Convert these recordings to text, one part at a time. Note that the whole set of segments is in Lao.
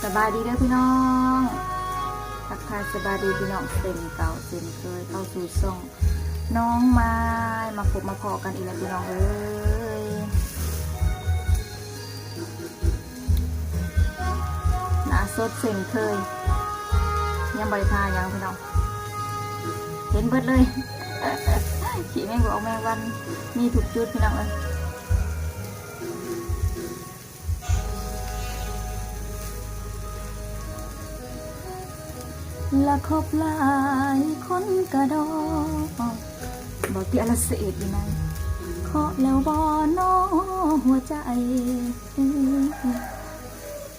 ສະບາຍດີເດີພີ່ນ້ອງ ທັກທາຍສະບາຍດີພີ່ນ້ອງເຊັ່ນເກົ່າເຊັ່ນເຄີຍ ເຂົ້າສູ່ຊ່ອງນ້ອງມາຍ ມາພົບມາພໍ້ກັນອີກແລ້ວພີ່ນ້ອງເອີຍ ໜ້າສົດເຊັ່ນເຄີຍ ຍັງບໍ່ໄດ້ທາຫຍັງພີ່ນ້ອງ ເຫັນເບິດເລີຍ ຂີ້ແມງບອກແມງວັນ ມີທຸກຈຸດພີ່ນ້ອງເອີຍ. ລະຄົບຫຼາຍຄົນກະດອກ ບໍ່ເກຍລະເສດຢູ່ໃນ ເຄາະແລ້ວບໍ່ນໍຫົວໃຈ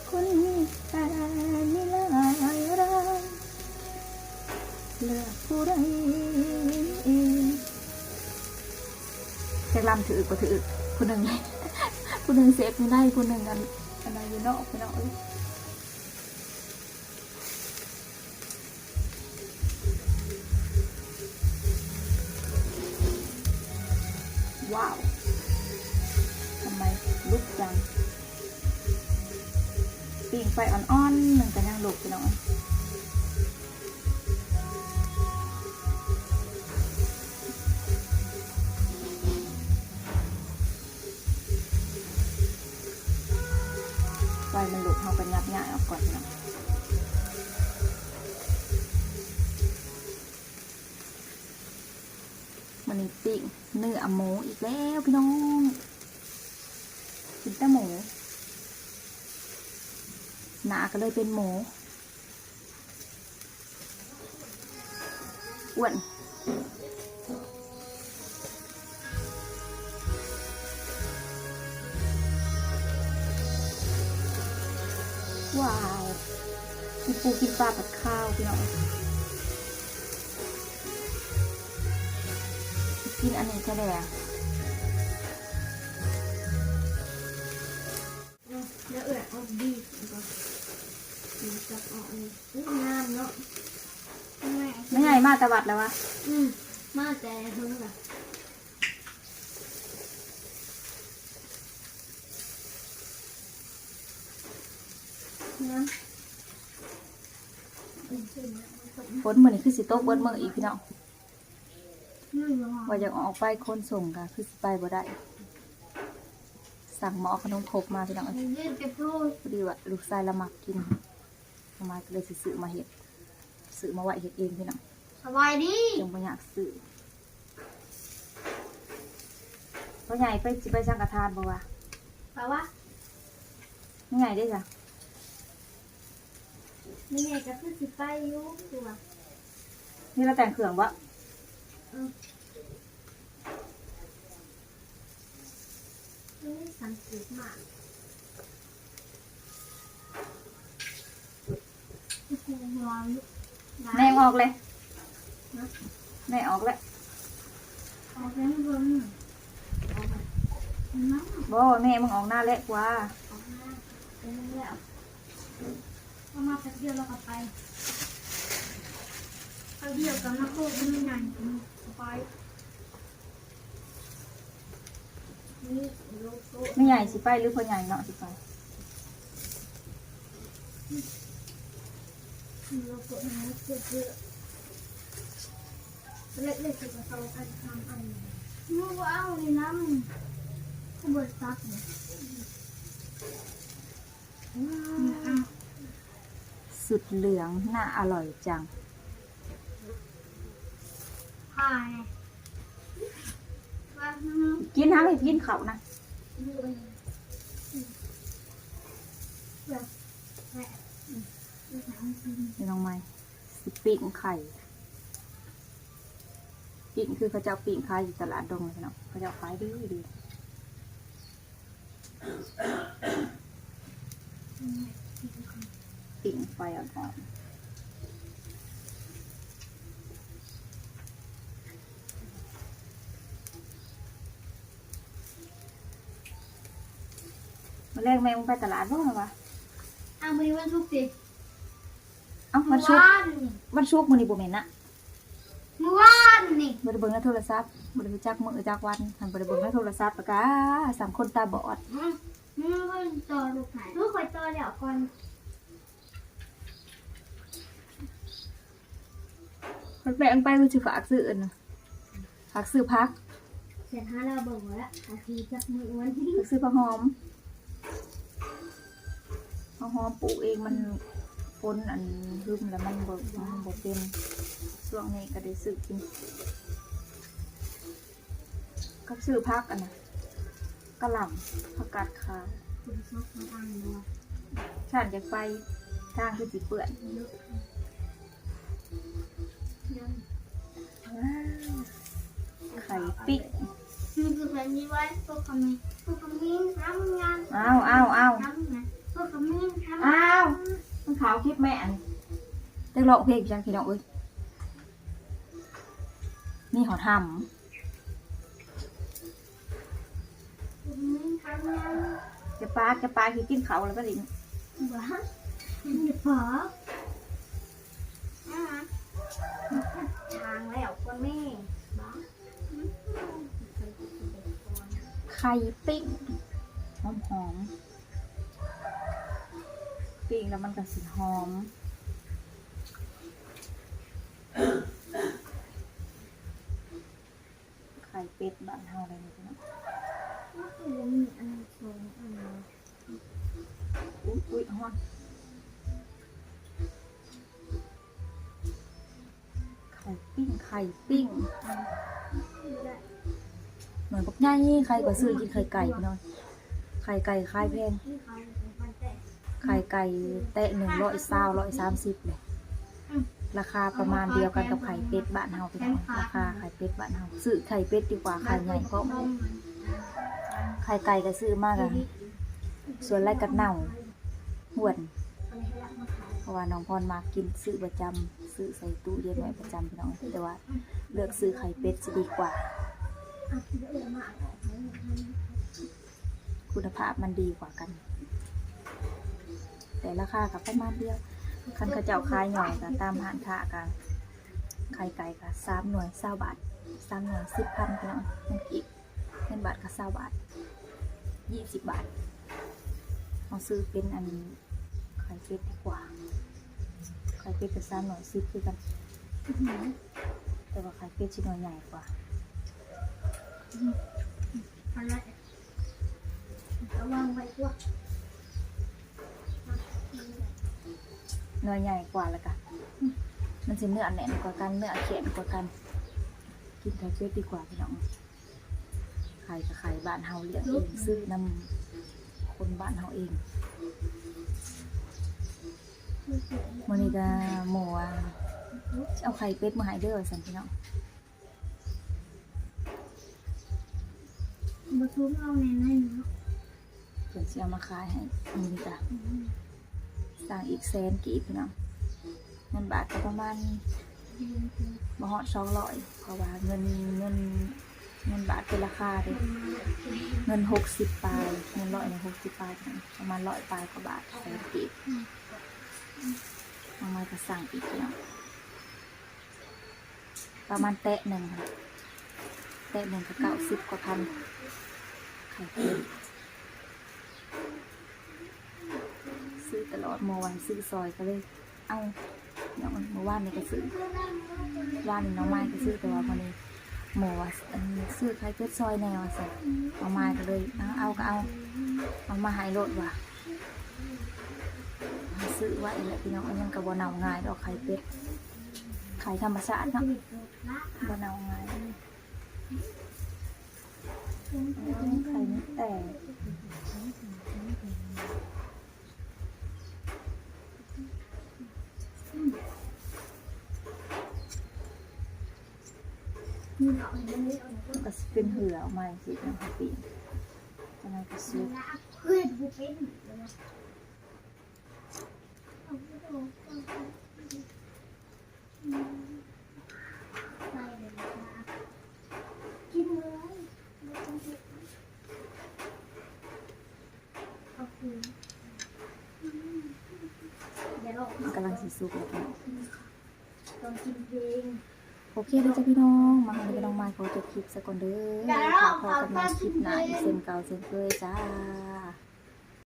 ຄົນມີແຟນມີຫຼາຍລາຍ ເລືອກຜູ້ໃດ ຈັກລຳຖືກບໍ່ຖືກ ຜູ້ໜຶ່ງ ຜູ້ໜຶ່ງເຊັບຢູ່ໃນ ຜູ້ໜຶ່ງອັນ ອັນນັ້ນຢູ່ນອກ ພີ່ນ້ອງເອີຍ. ວ້າວ ທຳໄມລຸກຈັງ ປີ້ງໄຟອ່ອນໆ ມັນກະຍັງລຸກ ພີ່ນ້ອງ. ໄຟມັນລຸກ ເຮົາກະຫຍັບຍ້າຍອອກກ່ອນເນາະ. ມື້ນີ້ປີ້ງເນື້ອໝູອີກແລ້ວພີ່ນ້ອງ ກິນແຕ່ໝູ ໜ້າກະເລີຍເປັນໝູ ອ້ວນ. ວ້າວ ກິນປູກິນປາພັດຄາວ ພີ່ນ້ອງ ກິນອັນນີ້ແທ້ແດ່. ແລ້ວເອື້ອຍເອົາບີບກ່ອນ ບີບຈັບອອກນີ້ ອຸ້ຍ ງາມເນາະ. ແມ່ໃຫຍ່ມາແຕ່ວັດແລ້ວວະ? ອືມ ມາແຕ່ເຫິງລະ. ຝົນມື້ນີ້ຄືຊິຕົກເບິດມື້ອີກ ພີ່ນ້ອງ. ວ່າຢາກອອກໄປຂົນສົ່ງກະຄືຊິໄປບໍ່ໄດ້ ສັ່ງໝໍຂະໜົມຄົກມາພີ່ນ້ອງເອີຍ ພໍດີວ່າລູກຊາຍລະມັກກິນ ເອົາມາກະເລີຍຊິຊື້ມາເຮັດ ຊື້ມາໄວ້ເຮັດເອງພີ່ນ້ອງ. ສະບາຍດີ ຈັ່ງບໍ່ຢາກຊື້. ພໍ່ໃຫຍ່ໄປ ຊິໄປສັງກະທານບໍ່ວະ? ໄປວະ ແມ່ໃຫຍ່ເດ້ຊະ? ແມ່ໃຫຍ່ກະຄືຊິໄປຢູ່ ຄືວ່າ ນີ້ລາວແຕ່ງເຄື່ອງບໍ່? ເອີ ມັນສັງເກດມາກ ແມ່ອອກເລີຍ ແມ່ອອກແລ້ວ ອອກແລ້ວ ບໍ່ ແມ່ມຶງອອກໜ້າແລະກວ່າ ອອກໜ້າ ໄປນຳແລ້ວ. ເຮົາມາແປັບດຽວລາວກະໄປ ແປັບດຽວກະມາໂຄກມັນໃຫຍ່ ສະບາຍ. ແມ່ໃຫຍ່ຊິໄປ ຫຼືພໍ່ໃຫຍ່ເນາະຊິໄປ? ເລັກໆ ກະເອົາອັນ ສາມອັນ ໜູບໍ່ເອົານີ້ນຳ ຄືບໍ່ໄດ້ຕັດນີ້. ສຸດເຫຼືອງ ໜ້າອະລ່ອຍຈັງ ກິນຫາ ກິນເຂົ້ານະ ນ້ອງໃໝ່ ຊິປີ້ງໄຂ່ ປີ້ງຄືເຂົາເຈົ້າປີ້ງຂາຍຢູ່ຕະຫຼາດດົງເນາະ ເຂົາເຈົ້າຂາຍດີດີ. ປີ້ງໄຟອ່ອນໆ ມື້ແລງແມ່ມຶງໄປຕະຫຼາດບໍ່ວະ? ອ້າວ ມື້ນີ້ວັນສຸກຕິ? ເອົ້າ ວັນສຸກ ວັນສຸກມື້ນີ້ບໍ່ແມ່ນນະ? ມື້ວານນີ້ ບໍ່ໄດ້ເບິ່ງໃນໂທລະສັບ ບໍ່ໄດ້ຮູ້ຈັກມື້ຈັກວັນ ຄັນບໍ່ໄດ້ເບິ່ງໃນໂທລະສັບລະກະ ສ່ຳຄົນຕາບອດ. ອືມ ອືມ ຂ້ອຍຕໍ່ລູກໃຫ້ ເອີ ຂ້ອຍຕໍ່ແລ້ວກ່ອນ. ຄັນແປງໄປ ຄືຊິຝາກຊື້ອັນນະ ຝາກຊື້ຜັກ ແຊດຫາລາວເບິ່ງແລ້ວ ອາທິດຈັກມື້ວັນ ຝາກຊື້ຜັກຫອມ ຜັກຫອມປູກເອງ ມັນຝົນອັນຮຶມແລ້ວມັນບໍ່ ມັນບໍ່ເປັນ ຊ່ວງນີ້ກໍໄດ້ຊື້ກິນ ກັບຊື້ຜັກອັນນະ ກະຫຼ່ຳ ຜັກກາດຂາວ ຝົນຕົກມາທາງນີ້ ຊັ້ນຢາກໄປ ທາງຄືຊິເປື້ອນ ໄຂ່ປີ້ງ ເອົາ ເອົາ ເອົາ ເອົາ ມັນເຂົ້າຄລິບແມ່ ອັນ ຈັກຮ້ອງເພງຈັກ ພີ່ນ້ອງເອີຍ ມີຫອດຫຳ. ຢ່າປາກ ຢ່າປາກ ຊິກິນເຂົ້າແລ້ວບໍ່ໄດ້ ບໍ່ ຢ່າປາກ ທາງແລ້ວຄົນແມ່ ບໍ່ ໄຂ່ປີ້ງ ຫອມໆ ປີ້ງແລ້ວມັນກໍຊິຫອມ. ໄຂ່ເປັດບ້ານເຮົາໄດ໋ນີ້ພີ່ນ້ອງ ມັນຄືບໍ່ມີອັນສອງອັນ ອຸ້ຍ ອຸ້ຍ ຮ້ອນ ໄຂ່ປີ້ງ ໄຂ່ປີ້ງ ໜ່ວຍບັກໃຫຍ່ ໃຜກໍຊື້ກິນໄຂ່ໄກ່ພີ່ນ້ອງ ໄຂ່ໄກ່ຂາຍແພງ ໄຂ່ໄກ່ແຕະໜຶ່ງຮ້ອຍຊາວ ຮ້ອຍສາມສິບແຫຼະ ລາຄາປະມານດຽວກັນກັບໄຂ່ເປັດບ້ານເຮົາພີ່ນ້ອງ ລາຄາໄຂ່ເປັດບ້ານເຮົາ ຊື້ໄຂ່ເປັດດີກວ່າໄຂ່ໃຫຍ່ ເພາະໄຂ່ໄກ່ກໍຊື້ມາກໍສ່ວນຫຼາຍກໍເນົ່າ ຫ້ວນ ເພາະວ່ານ້ອງພອນມັກກິນ ຊື້ປະຈຳ ຊື້ໃສ່ຕູ້ເຢັນໄວ້ປະຈຳພີ່ນ້ອງ ແຕ່ວ່າເລືອກຊື້ໄຂ່ເປັດຊິດີກວ່າ ຄຸນນະພາບມັນດີກວ່າກັນ ແຕ່ລາຄາກໍປະມານດຽວ ຄັນເຂົາເຈົ້າຂາຍຍ່ອຍກໍຕາມຮ້ານຄ້າກໍ ໄຂ່ໄກ່ກໍສາມໜ່ວຍຊາວບາດ ສາມໜ່ວຍສິບພັນພີ່ນ້ອງ ເງິນກີບ ເງິນບາດກໍຊາວບາດ ຍີ່ສິບບາດ ເຮົາຊື້ເປັນອັນ ໄຂ່ເປັດດີກວ່າ ໄຂ່ເປັດກໍສາມໜ່ວຍສິບຄືກັນ ແຕ່ວ່າໄຂ່ເປັດຊິໜ່ວຍໃຫຍ່ກວ່າ ອືມ ອັນນັ້ນ ລະວັງໄວ້ຕົວະ ໜ່ວຍໃຫຍ່ກວ່າ ແລ້ວກະ ອືມ ມັນຊິເນື້ອແໜ້ນກວ່າກັນ ເນື້ອແຂງກວ່າກັນ ກິນໄຂ່ເປັດດີກວ່າພີ່ນ້ອງ ໄຂ່ກໍໄຂ່ບ້ານເຮົາລ້ຽງເອງ ຊື້ນຳຄົນບ້ານເຮົາເອງ ມື້ນີ້ກໍໝູ່ວ່າ ຊິເອົາໄຂ່ເປັດມາໃຫ້ເດີວ່າຊັ້ນພີ່ນ້ອງ ບໍ່ທຸ່ມເອົາແນ່ໃນນີ້ເນາະ ເພິ່ນຊິເອົາມາຂາຍໃຫ້ ມື້ນີ້ກະ ອືມ ສ້າງອີກແສນກີບພີ່ນ້ອງ ເງິນບາດກໍປະມານ ບໍ່ຮອດສອງຮ້ອຍ ເພາະວ່າເງິນ ເງິນ ເງິນບາດເປັນລາຄາເດ້ ເງິນຫົກສິບປາຍ ເງິນຮ້ອຍນີ້ຫົກສິບປາຍ ປະມານຮ້ອຍປາຍກວ່າບາດ ແສນກີບ ອືມ ນ້ອງໄມ້ກໍສັ່ງອີກພີ່ນ້ອງ ປະມານແຕະໜຶ່ງ ແຕະໜຶ່ງກໍເກົ້າສິບກວ່າພັນ ໄຂ່ເປັດ ຊື້ຕະຫຼອດ ໝູ່ວ່າໃຫ້ຊື້ຊ່ອຍກໍເລີຍເອົາ ເມື່ອວານນີ້ກໍຊື້ ວານນີ້ນ້ອງໄມ້ກໍຊື້ ແຕ່ວ່າມື້ນີ້ໝູ່ວ່າ ອັນ ຊື້ໄຂ່ເປັດຊ່ອຍແດ່ວ່າຊັ້ນ ນ້ອງໄມ້ກໍເລີຍ ເອົາ ເອົາກໍເອົາ ເອົາມາໃຫ້ໂລດວ່າ ຊື້ໄວ້ແຫຼະພີ່ນ້ອງ ມັນກໍບໍ່ເນົ່າງ່າຍດອກໄຂ່ເປັດ ໄຂ່ທຳມະຊາດເນາະ ບໍ່ເນົ່າງ່າຍ ໄຂ່ມັນແຕກ ມັນກໍຊິເປັນເຫື່ອອອກມາຈັ່ງຊີ້ເນາະ ປີ້ງ ຈັ່ງໃດກໍສຸກ. ມັນກຳລັງຊິສຸກແລ້ວພີ່ນ້ອງ ຕອນກິນເພງ ໂອເຄເດີຈ້າພີ່ນ້ອງ ມາຮອດນີ້ກໍນ້ອງມາຍຂໍຈົບຄລິບຊະກ່ອນເດີ ພໍ້ກັນໃໝ່ຄລິບໜ້າອີກເຊັ່ນເກົ່າເຊັ່ນເຄີຍຈ້າ.